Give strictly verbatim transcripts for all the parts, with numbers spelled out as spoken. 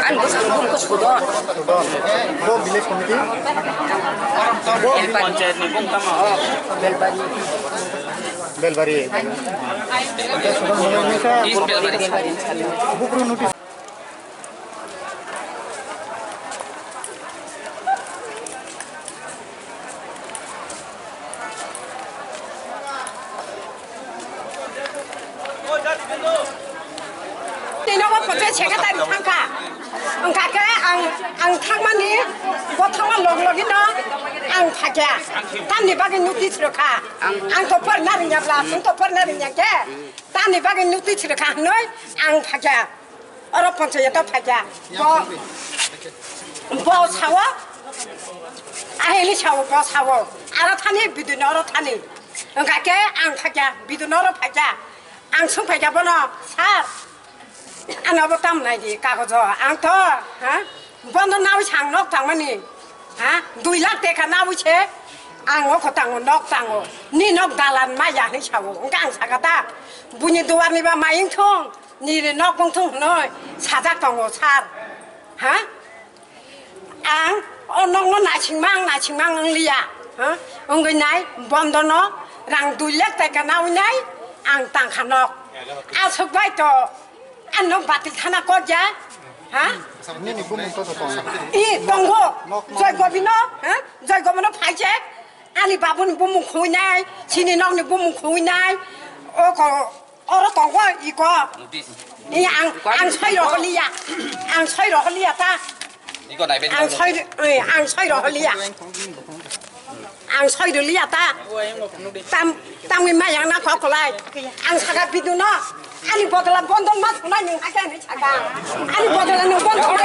Ani bwskango bumung khe Sudon. Sudon. Bo village committee? Bo Belpari. Panchayat ni bumung tamo? Oh, Belpari. Belpari. Sudon Belpari. East Belpari. Bukro notice. Tinoba photo secretary thangkha. Wngkha khe ang, ang thangmani bothoma log logino ang phakya. Tamni bagwi notice rwkha. Ang to porna rwngya bla, chwng to porna rwngya khe. Tamni bagwi notice rwkha hwnwi ang phakya. Oro panchayat o phaikha. Bo, bo sao, ahini sao, bo sao. Aro thani, bidino oro thani. Wngkha khe ang phaikha, bidino oro phaikha. Ang swng phaikha bono, "Sir, ano bo tam nai di kagojo." Ang to, ha? Bondo nawi sang nok tangmani. Ha? Dui lakh teka nawi se. Ang o kho tango, nok tango. Ni nok dalan ma ya hinwi sao. Wngkha ang saka ta. Buini duarni ba mayung thung. Nini nok wng thung hwnwi sajak tongo, sir. Ha? Ang o nokno naisingma, ang naisingma ang wng liya. Ha? Wngwi nai, bondono rang dui lakh taka nawi nai, ang tangkha nok. Aswk bai to, ang nok batil thana kok ya. Ha? Nini bumung to to tongo. I, tongo. Nok, nok. Joy Gobino, ha? Joy Gobino phai se. Ani babuni bumung khui nai, sini nokni bumung khui nai. O ko, Oro tongo iko. Notice. Iya, ang, ang soi roholiya. Ang soi roholiya ta. Iko nai bedi. Ang soi, eh, ang soi roholiya. Ang soi roholiya ta. Tam, tamni mayang na kok kolai. Ang saka bidu no. Ani bodola bondon mas kunai ning hakhe ani saka. Ani bodola nung bondon.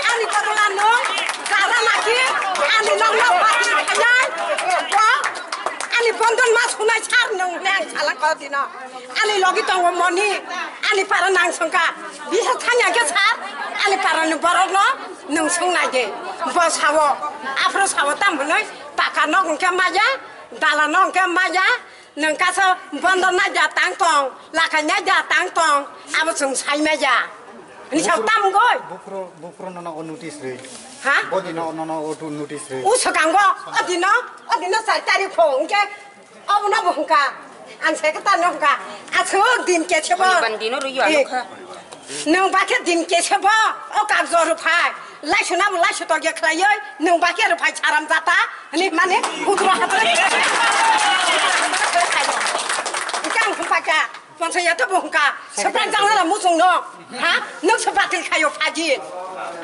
Ani bodola nung. Dada lagi, ani nokno bati khainai, bo, ani bondon ma sunai sar nung hwnwi ang sala kok dino. Ani logi tongo Moni, ani para nang songkha. Bisa thangya khe sar, ani para ni borok no nung sung nai de. Bo sao, aphro sao tam hwnwi, paka nok hwnkhe maya, dala nok hwnkhe maya, Nwng kaisa bondo naida tang tong, lakhai naida tang tong, abo chwng sai maya. Hini sak tam goi. Buphuru, buphuru nono o notice rwi. Ha? Bodi no, nono o tu notice rwi. U swkango, o dino, o dino char tarik pho, hwnkhe obono bo hwnkha. Ang sai khe tano hwnkha. Aswk din khe sebo. Ban dino rwi yo. Eh. Ano kha. Nwng bakhe din kesa bo o kagjo rwphai, laisuna bo laisu tokya khlaiwi, nwng bakhe rwphai saram jata hwnwi mane hudro hapre. Hwnkhe ang hwnphaikha, panchayat bo hwnkha, swprak jangnala muchungno, ha? Nwng se batil khaio phaji.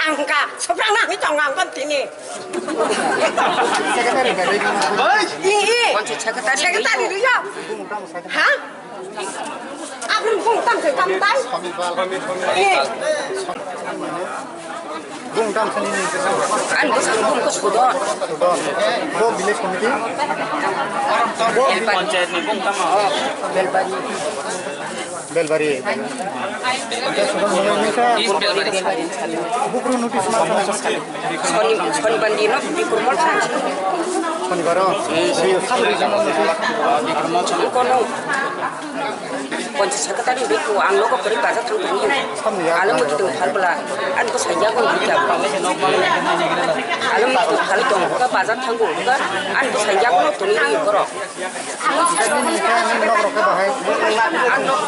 Ang hwnkha, swprak nangwi tongo ang bantini. Secretary bai rwi mano. I, i. Secretary rwiyo. Ha? Aboni bung tam se tam tai? Eh. Bung tam sani ni. Ani bung sani bung ko sudo. Sudo. Bo village committee? Bo village panchayat ni bung tamo? Belpari. Belpari. East Belpari. Buphuru notice ma. Soni, Sonibar dino Bikromol Chakma. Sonibar o? Hmm. Sabo regional notice. Bikromol Chakma. Kono. Ponchas Secretary bikhu ang nogo kwrwi baja thang thani. Samni ya. Alo muitu tong phar bwla. Ani bwsai yago ni bikha. Alo muitu tong phar tong kha baja thango kha. Ani bwsai yago no toni ri borok. Nini khe nini nok rok khe bahai? Ang nok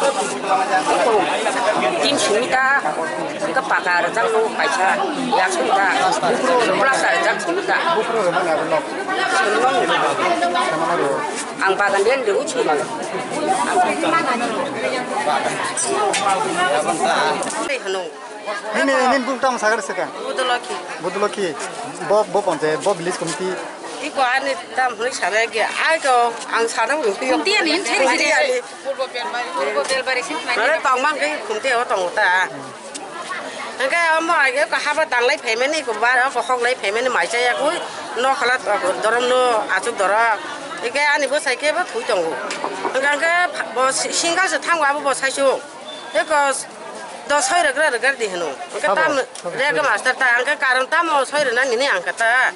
tin simi ta. Kha paka rwjak no kaisa. Yak simi ta. Plaster rwjak simi ta. Buphuru rwmani abo nok. Samano rw. Ang bagan den de uchi. Tei hano. Nini, nini bung tamo sagar seka? Budulokhi. Budulokhi. Bo, bo ponte, bo village committee. Iko ani tam hwnwi sana ge. Ai ko ang sana hwnwi. Dia ni theri theri. Purbo Belbari, Purbo Belbari sin mane. Mane tongmang khe khumte o tongo ta. Hwnkhe omo age ko haba tanglai phaimani ko bar ko hoklai phaimani mai chaya koi no khala dorom no achuk dorok. Ike ani bwsai khe bo thwi tongo. Hwnkhe bo single se thango abo bo saichung. Eko do soi rwgra rwgar di hwno. Hwnkhe tam rega master ta hwnkhe karon tamo soi rwna nini ang khe ta.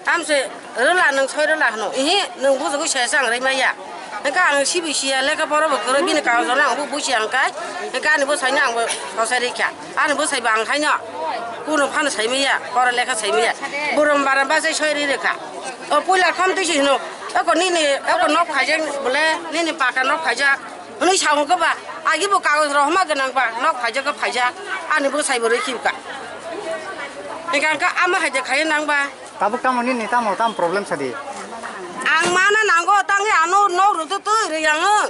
Tamse rwla nwng soi rwla hwno. Ihi nwng bujugwi se chang rwi maya. Hingke ang sibi siya lekha pora bo kwrwi bini kagoj rok ang bo buchi ang kai. Hingke ani bwsai no ang bo sosai rikha. Ani bwsai bo ang haino kuno phano sai maya, pora lekha sai maya. Burum bara bachai soi ri rikha. O puila khom twi si hino. Eko nini, eko nok khaijak bole, nini paka nok khaijak. Hwnwi sa hwnkhe ba, agi bo kagoj rok homa gwnang ba, nok phaijak khe phaijak, ani bwsai bo rwi khibka. Hingka hingka ama hai je khai nang ba. Tabuk tamo nini tamo tam problem sadi? Ang mana nango, tangwi ano nok rwtwi twi rwi ang.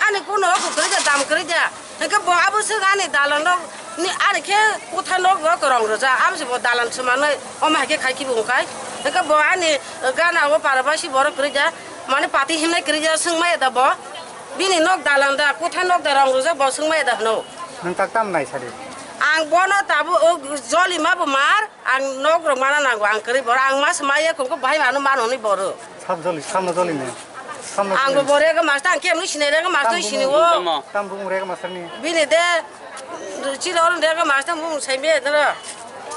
Ani kuno oko kwrwi da, dam kwrwi da. Hingke bo abo swk ani dalan rok ni, ani khe kutha nok rok rong rwjak. Abo se bo dalan swmano omo hai khe khai khibi wngkai. Hingke bo ani gana o para basi borok kwrwi da. Mane pati himnai kwrwi da, swngmaya da bo. Bini nok dalan da, kutha nok da rong rwjak, bo swngmaya da hwno. Nwng tak tam nai sadi? Ang bono tabuk o joli ma bo mar, ang nok rok mana nango, ang kwrwi boro, ang mas maya kungko bahai mano mano ni boro. Sab joli, samno joli ne. Samno Ang bo joli. Boro ega mas ta, ang kemni sinai rega mas Tam to bumung sini o. Tam bumung rega mas ni. Bini de, chilo rega mas ta bumung sai me dara.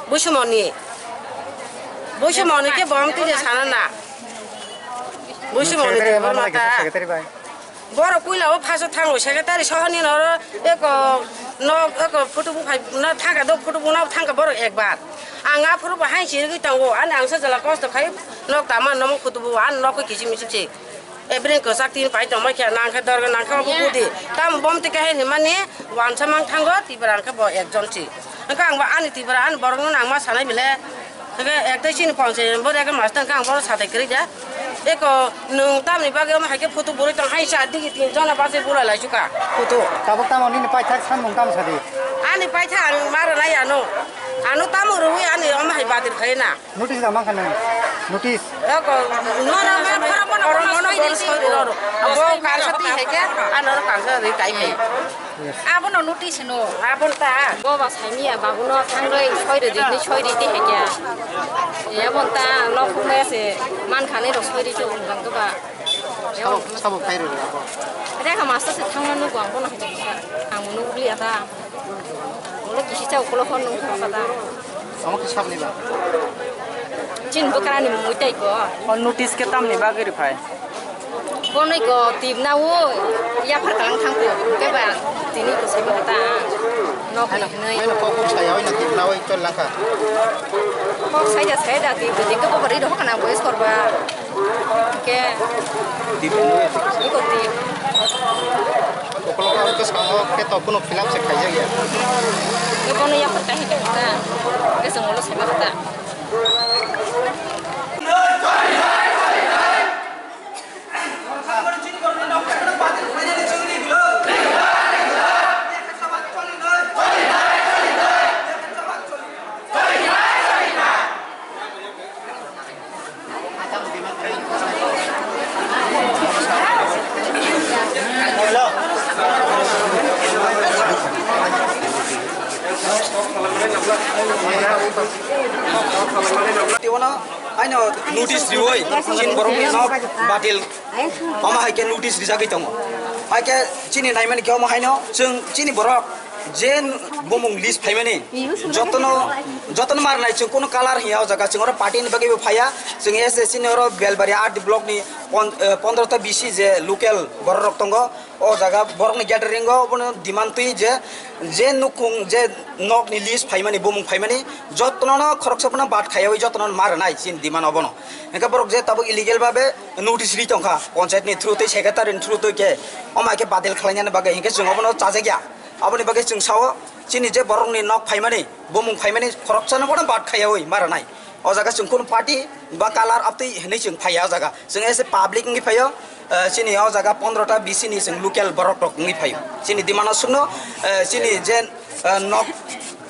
Busumoni. Busumoni ke bom tije sana na. Busumoni Secretary de bai, bom mana mata. Secretary bai. Borok puila o phaso thango secretary sohoni noro eko nok eko photo bu phai na thangka do photo bu na thangka borok ekbar. Ang aphuru bo hain chirigwi tongo ani ang sajala kosto khai nok tama nomo photo bu an nok kichi michi chi. Ebring kwchak tin pai tongma khe nang khe dorga nang khe obo budi. Tam bom tike hai ni mani wansa mang thango tibra ang khe bo ekjon chi. Ang khe ang bo ani tibra ani borok no nang ma sanai bile. Hingke ektai chini pongse bo rega mas tang kang bo satai kwrwi ja. Eko nwng tamni bagwi omo hai khe photo bwrwi tong hai sa digi tin jona bachai bulai lai chuka photo. Tabuk tamo nini paithak sanmung tamo sadi? Ani paithak ang mara nai ano. Ano tamo rwui ani omo hai batir khai na. Notice da mankha nang? Notice. Eko nono ma khara bono oro bono nono soi bol di soi roro. Bo kansa ti hai khe ano kansa ri kai hai. Abono notice no. Abon ta. Bo ba saimiya babuno thangwi soi rwdi hinwi soi rwdi hai khe. Abon ta nok hwnwi se man khanai rok soi rwdi wng jang to ba. Sabo, sabo khai rwdi abo. Rekha master se thangna nugo ang bono hai khe. Ang nukliya ta. Ulo kisi cha ulo hor nung kha ta. Omo khe sabni ba? Chin bwkrani mui tai ko. O notice khe tamni bagwi rw phai? Bonoi ko tip na o yaphar kalang thang ko. Khe ba tini ko sai ma ta. Nok ni hinwi. Haino kok kok saya oi na tip na oi chol langkha. Kok saya saya da tip tip ko bari do kana boys korba. Hingke. Tip hinwi. Iko tip. Ukolog o bwskango khe to kuno fill up se khaijak ya. Bono yapar kahi khe ta. Khe chwng ulo saiman ta. Tei bono haino notice riwi chini borokni nok batil. Omo hai khe notice rijagwi tongo. Hai khe chini naimani khe omo haino chwng chini borok je bumung list phaimani jotono, jotono marnai chwng kuno color hiya o jaga chwng oro party ni bagwi bo phaiya. Chwng S S C ni oro Belbaria R D block ni pon-, eh, pondro ta B C je local borok rok tongo. O jaga borokni gathering o bono demand twi je, je nukhung je nokni list phaimani, bumung phaimani, jotono no khoroksa phano bad khaiyawi jotono ma rwnai chini demand obono. Hingke borok je tabuk illegal babe notice ri tongkha, panchayat ni through twi, secretary ni through twi khe, omo hai khe badil khlainani bagwi hingke chwng obono chajakya. Aboni bagwi chwng sao, chini je borokni nok phaimani, bumung phaimani khoroksano bono bad khaiyawi ma rwnai. O jaga chwng khunu party ba color aptwi hinwi chwng phaiya o jaga. Chwng as a public wngwi phaio, eh, chini o jaga pondro ta B C ni chwng local borok rok wngwi phaio. Chini demand o sukno, eh, chini je, eh, nok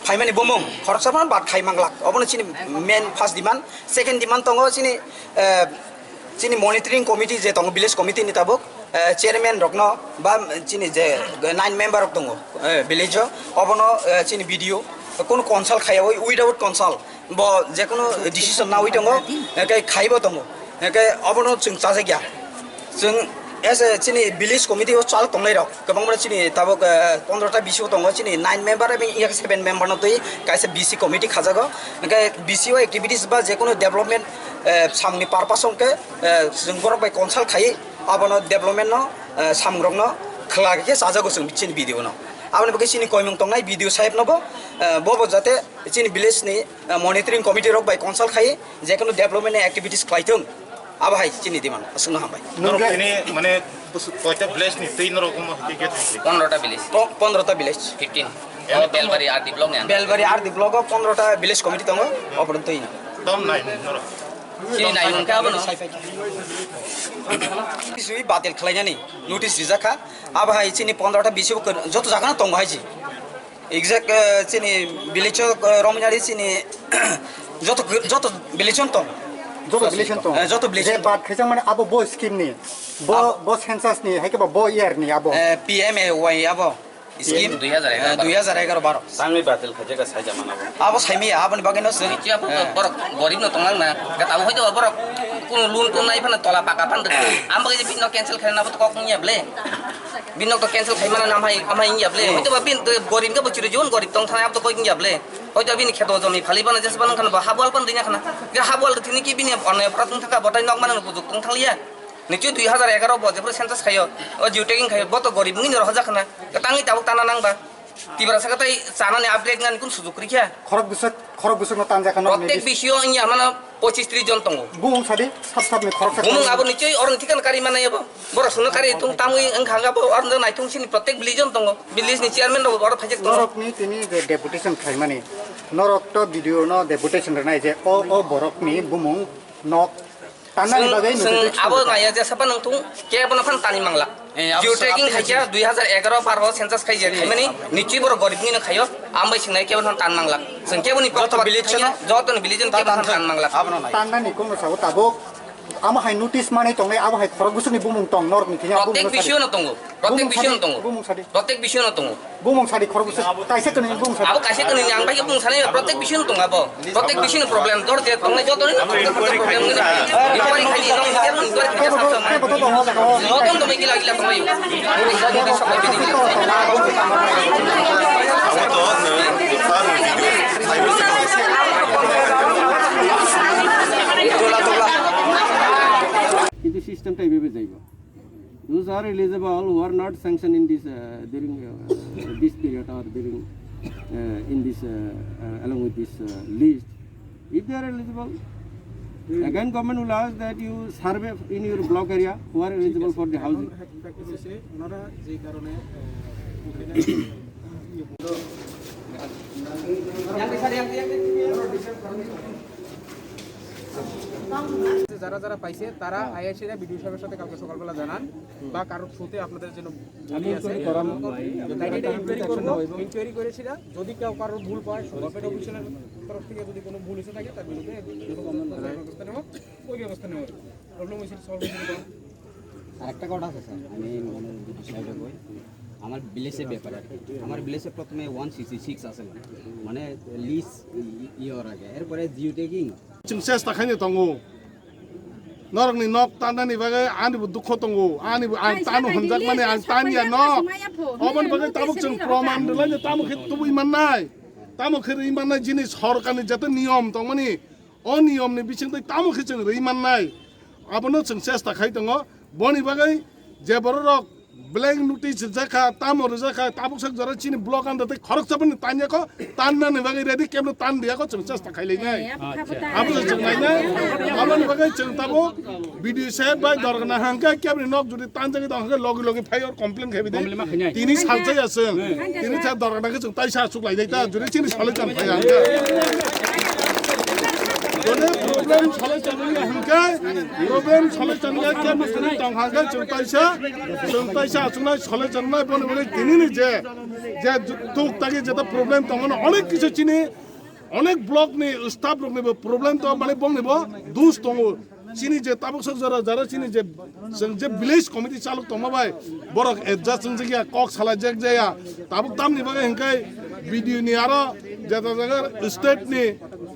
phaimani bumung khoroksa phano bad khai manglak. Obono chini main first demand. Second demand tongo chini, eh, chini monitoring committee je tongo village committee ni tabuk, eh, chairman rokno ba chini je nine member rok tongo, eh, village o, obono, eh, chini B D O kunu consult khaiyawi, without consult bo jekunu decision nawi tongo, eh, kai khaibo tongo, eh, kai obono chwng chajakya. Chwng as a chini village committee o chal tongnai rok kwbangma chini tabuk, eh, pondro ta B C o tongo, chini nine member eba seven member no twi kaisa B C committee khajago. Hingke B C o activities ba jekunu development, eh, samni purpose hingke, eh, chwng borok bai consult khaiwi Abono development no, eh, samungrok no khwlai khe chajago chwng chini B D O no. Aboni bagwi chini koimung tongnai B D O saheb no bo, eh, bo bo jate chini village ni, eh, monitoring committee rok bai consult khai je kono development ni activities khlai thung. Abo hai chini demand, aswkno hambai. Norok tini mane bus-, koita village ni twi norok omo hike gate ni? Pondro ta village. Po-, pondro ta village. Fifteen. Belbari R D block ni under. Belbari R D block o pondro ta village committee tongo, obono twi no. Tom nai norok. Chini nai hwnkhe abono. Sui batil khlainani notice rijak kha. Abo hai chini pondro ta bisi bo joto jaga no tongo hai ji. Exact, eh, chini village o, eh, romwi nari chini joto, joto village o tong. Joto village o tong. Eh, joto village je o tong. Bad khaijak mani abo bo scheme ni. Bo, abo bo census ni, hai khe bo, bo year ni abo. Eh, P M A Y abo. Scheme dui hajar egaroh, eh, baro. Dui hajar egaroh baro. Tangwi batil khaijak kha saija mana bo. Abo saimaya, aboni bagwi no chwng. Nichi abo eh. Borok gorib no tonglang na. Ga tabo hoito borok kuno loan tong nai phano tola paka phan. Amo bagwi je bino cancel khaina abo to kok niya ble. Bino to cancel khai mana nam hai, amai niya ble. Hoito ba bin to gorib ga bo chiri jon gorib tong thana abo to kok niya ble. Hoito bini kheto jomi phali bana jesa bana khana ba habwal pan dinya khana. Ga habwal to thini ki bini onne prat tong thaka botai nok mana no bujuk tong thang liya. Nichi dui hajar egaroh bo jephru census khayo, o geotagging khayo, bo to gorib wngwi ni rohorjak khna. Tangwi tabuk tana nang ba. Tibra saka tai chanani upgrade ngan kun sujuk rikha. Khorok bwswk, khorok bwswk no tanjak khna. Protek bisio wngya mano pochis tris jon tongo. Bumung sadi, sab sab ni khorok sak. Bumung abo nichi oro ni thikana kari mana yabo. Boro suno kari tung tamwi wngkha ga bo oro naithung sini protek village jon tongo. Village ni chairman rok oro phajak tongo. Norok ni tini je deputation khlaimani. Norok to B D O no deputation rwnai je o, o borok ni bumung nok Tanani bagwi chwng, chwng notice abo khaijak. Naiya jesa phano wngthung, kebo no phano tani mangla. Eh, abo geotagging khaikha dui hajar egaroh baro census khaijak khaimani, nichi borok gorib wngwi no khaio, ambai swngnai kebo no tan mangla. Chwng kebo ni joto village no, joto ni village no kebo no tan mangla. Abono nai. Tannani kono sao tabuk, amo hai notice manwi tongnai, abo hai khorok bwswkni bumung tong, norokni thani. Protek bisio no tongo, protek bisio no tongo. Bumung sadi. Protek bisio no tongo. Bumung sadi khorok bwswk kaisa kwnwi bumung sadi. Abo kaisa kwnwi ni ang bai bumung sani protek bising tongo abo. Protek bising problem dor je tongnai joto ni problem ni. Inquiry khai ni no problem ni inquiry khai sa sa. Joto to mai gila gila tongo. কিন্তু সিস্টেমটা এইভাবে যাইব। Those are eligible who are not sanctioned in this, uh, during, uh, this period or during, uh, in this, uh, uh, along with this, uh, list. If they are eligible, again government will ask that you survey in your block area who are eligible for the housing. এখন hacking practice হয়েছে, ওনারা যে কারণে, আহ, যারা যারা পাইছে তারা আইএসসিরা বিডিও সাহেবের সাথে কালকে সকালবেলা জানান বা কারোর থ্রুতে আপনাদের জন্য আমি বলি আছে। ইনকোয়ারি করাম। তাই এটা ইনকোয়ারি করবো, ইনকোয়ারি করে সেটা যদি কেউ কারোর ভুল পায়, গভর্নমেন্ট অফিসিয়ালের তরফ থেকে যদি কোনো ভুল এসে থাকে তার বিরুদ্ধে ব্যবস্থা নেওয়া, ওই ব্যবস্থা নেওয়া হবে। প্রবলেম হয়েছিল সলভ হয়েছিল। আরেকটা কথা আছে স্যার, আমি মানে যদি সাহেবরে কই, আমার ভিলেজের ব্যাপারে, আমার ভিলেজে প্রথমে ওয়ান সিক্সটি সিক্স আছে, মানে লিজ ইয়ে ওর আগে, এরপরে Jio tagging. Chwng chesta khaina tongo. Norokni nok tanani bagwi ani bo dukho tongo. Ani bo ang tano hwnjakmani ang tanya no. Oboni bagwi tabuk chwng proman rwlaino tamo khe tubui mannai. Tamo khe rwi mannai jini sorkarni jete niyom tongmani. O niyomni bisingtwi tamo khe chwng rwi mannai, abono chwng chesta khai tongo. Boni bagwi je bororok blank notice rijak kha, tamo rijak kha, tabuk sak jora chini block under tei khoroksa bini tanya kho, tannani bagwi ready kebno tan diya kho, chwng chesta khai lainai. Abo se chwng lainai. Aboni bagwi chwng tabuk B D O saheb bai dorgana hangkhe kebni nok jodi tanjagwi tong hangkhe logi logi phai or complain khai bidi. Tini salsa ya chwng. Tini sa dorgana khe chwng taisa asuk lainai ta, jodi chini solution phai hangkhe. Jodi problem solution wngya hangkhe, problem solution wngya khe tini tong hangkhe chwng taisa, chwng taisa asuknai solution nai bono bagwi tinini je, je tuk tagi jeta problem tongo no onek kisu chini, onek block ni staff rok ni bo problem tongo, mane bong ni bo dus tongo. Chini je tabuk sok jora jara chini je, chwng je village committee chalok tongma bai borok adjust wng jakya, kok salai jak jaya. Tabuk tamni bagwi hwnkhe B D O ni aro jeta jaga state ni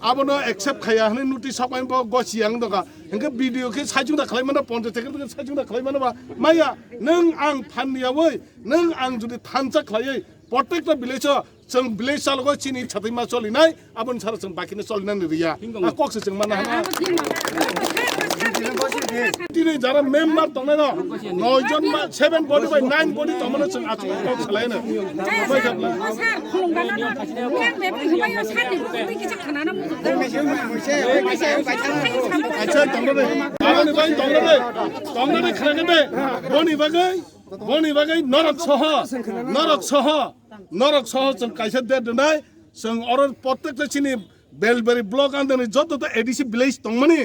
abono accept khaya hwnwi notice sok bai bo gosi yang doka. Hwnkhe B D O khe saichung da khlai mano, ponchayat secretary khe saichung da khlai mano ba maya nwng ang phan ni yawi nwng ang jodi thansa khlaiwi protekta village o Chwng village chalogo chini chatwi ma cholinai, aboni sara chwng bakino cholinani riya. A kok se chwng mana hana. Tini jara member tongnai no, noi jon ma, seven body bai nine body tongmano chwng achuk kok salai no. Bai kap la. Acha tongnai, tongnai, tongnai khana kete, boni bagai, boni bagai norok soho, norok soho. Norok soho chwng kaisa date rwnai, chwng oro protekta chini Belbari block andani joto to A D C village tongmani,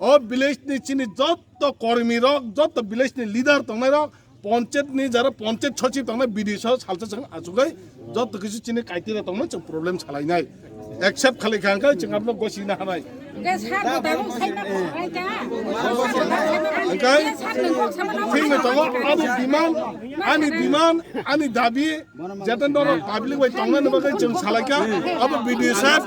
o village ni chini joto kormi rok, joto village ni leader tongnai rok, ponchayat ni jara ponchayat sochib tongnai, B D O soho salsa chwng achugwi joto kisu chini kaitira tongmani chwng problem salainai. Accept khali kha hwnkhe chwng abno gosi na hanai. Hwnkhe thik no tongo, ani demand, ani demand, ani dabi, jete norok public bai tongnani bagwi chwng salaikha, abo B D O saheb,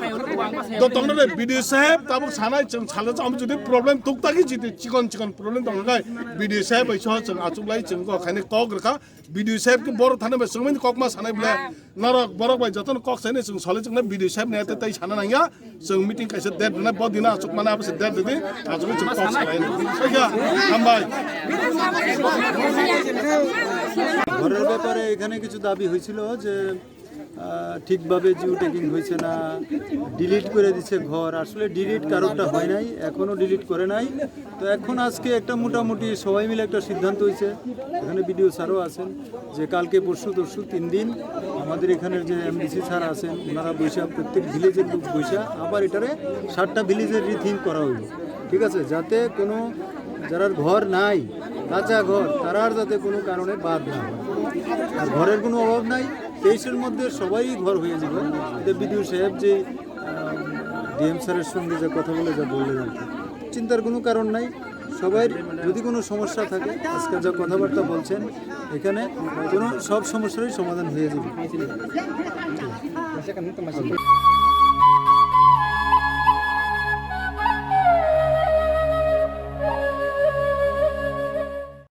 do tongnani B D O saheb, tabuk sanai chwng salai, amo jodi problem tuktaki jiti chikon chikon problem tongkha, B D O saheb bai soho chwng achuklai chwng kok khaini kok rwkha, B D O saheb khe borok thani bai chwngmani kokma sanai bwle. Norok borok bai jotono kok saini chwng sole chwngno B D O saheb ni ate tei sana nangya. Chwng meeting kaisa date rwnai bo dino achuk mana abo se date rwdi. Achuk chwng kok salai. Soikha. Hambai. ঘরের ব্যাপারে এখানে কিছু দাবি হয়েছিল যে আহ, ঠিকভাবে জিও ট্যাগিং হয়েছে না, ডিলিট করে দিচ্ছে ঘর। আসলে ডিলিট কারোরটা হয় নাই, এখনও ডিলিট করে নাই। তো এখন আজকে একটা মোটামুটি সবাই মিলে একটা সিদ্ধান্ত হয়েছে, এখানে বিডিও স্যারও আছেন, যে কালকে পরশু তরশু তিন দিন আমাদের এখানের যে এমডিসি স্যার আছেন, ওনারা বৈশা, প্রত্যেক ভিলেজের লোক বৈশা আবার এটারে সাতটা ভিলেজের রিথিং করা হইল, ঠিক আছে, যাতে কোনো যারার ঘর নাই, কাঁচা ঘর, তারার যাতে কোনো কারণে বাদ না হয়। আর ঘরের কোনো অভাব নাই, তেইশের মধ্যে সবাই ঘর হয়ে যাবে। এটা বিডিও সাহেব যে ডিএম স্যারের সঙ্গে যে কথা বলে যা বললেন আর কি, চিন্তার কোনো কারণ নাই। সবাই যদি কোনো সমস্যা থাকে, আজকে যা কথাবার্তা বলছেন, এখানে কোনো সব সমস্যারই সমাধান হয়ে যাবে।